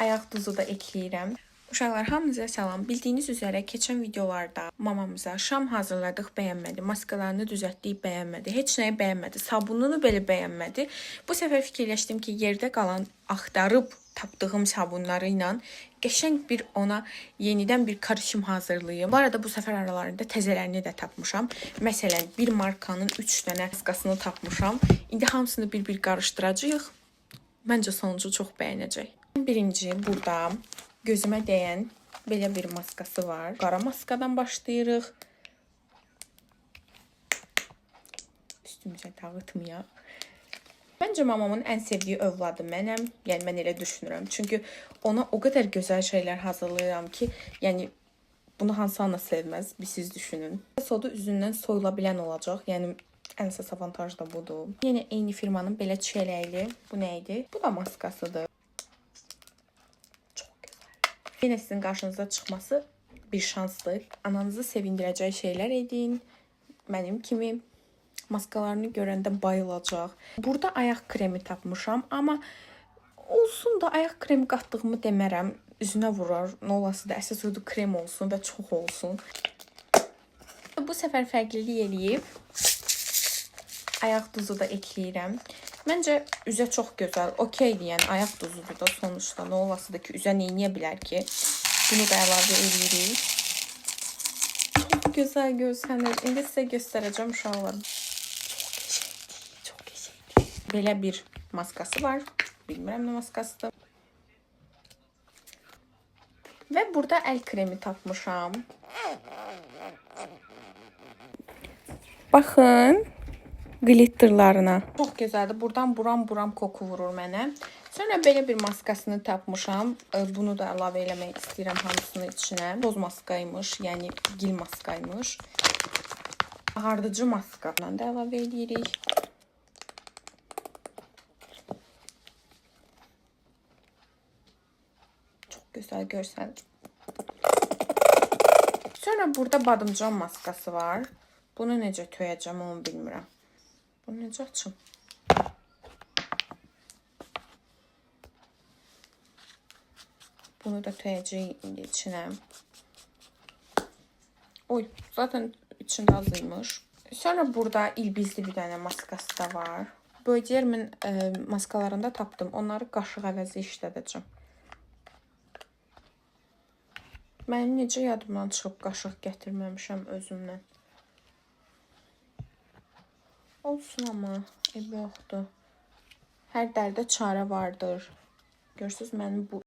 Ayaq duzu da ekləyirəm. Uşaqlar, hamınıza salam. Bildiyiniz üzrə keçən videolarda mamamıza şam hazırladıq, bəyənmədi. Maskalarını düzəltdik, bəyənmədi. Heç nəyi bəyənmədi. Sabununu belə bəyənmədi. Bu səfər fikirləşdim ki, yerdə qalan axtarıb tapdığım sabunları ilə qəşəng bir ona yenidən bir karışım hazırlayım. Bu arada bu səfər aralarında təzələrini də tapmışam. Məsələn, bir markanın 3 dənə maskasını tapmışam. İndi hamısını bir-bir qarışdıracağıq. Məncə sonucu çox bəyənəcək. Birinci burada gözümə dəyən belə bir maskası var. Qara maskadan başlayırıq. Üstümüzə dağıtmayaq. Məncə mamamın ən sevdiyi övladı mənəm. Yəni mən elə düşünürəm. Çünki ona o qədər gözəl şeylər hazırlayıram ki, yəni bunu hansı ana sevməz, bir siz düşünün. Sodu üzündən soyula bilən olacaq. Yəni ən əsas avantaj da budur. Yenə eyni firmanın belə çiyələkli. Bu nə idi? Bu da maskasıdır. Çox gözəl. Yenə sizin qarşınıza çıxması bir şansdır. Ananızı sevindirəcək şeylər edin. Mənim kimi maskalarını görəndə bayılacaq. Burada ayaq kremi tapmışam, amma olsun da ayaq kremi qatdığımı demərəm. Üzünə vurar. Nə olası da əsas odur krem olsun və çox olsun. Bu səfər fərqlilik eləyib ayaq duzu da ekləyirəm. Məncə üzə çox gözəl, okeydir, yəni ayaq duzudur da sonuçta. Nə olası da ki, üzə nə eləyə bilər ki? Bunu da əlavə eləyirik. Çox gözəl görsənir. İndi sizə göstərəcəm uşaqlar. Çox qəşəngdir, çox qəşəngdir. Belə bir maskası var. Bilmirəm nə maskasıdır. Və burada əl kremi tapmışam. Baxın glitterlarına. Çox gözəldir. Buradan buram-buram koku vurur mənə. Sonra belə bir maskasını tapmışam. Bunu da əlavə eləmək istəyirəm hamısının içinə. Toz maskaymış, yəni gil maskaymış. Ağardıcı maska da əlavə eləyirik. Çox gözəl görsənir. Sonra burada badımcan maskası var. Bunu necə töyəcəm onu bilmirəm. Bunu necə açım? Bunu da töyəcəyik indi içinə. Oy, zaten içində az imiş. Sonra burada ilbizli bir dənə maskası da var. Bödermin maskalarında tapdım. Onları qaşıq əvəzi işlədəcəm. Mənim necə yadımdan çıxıb qaşıq gətirməmişəm özümlə. Olsun amma, eybi yoxdur. Hər dərdə çarə vardır. Görürsüz, mənim bu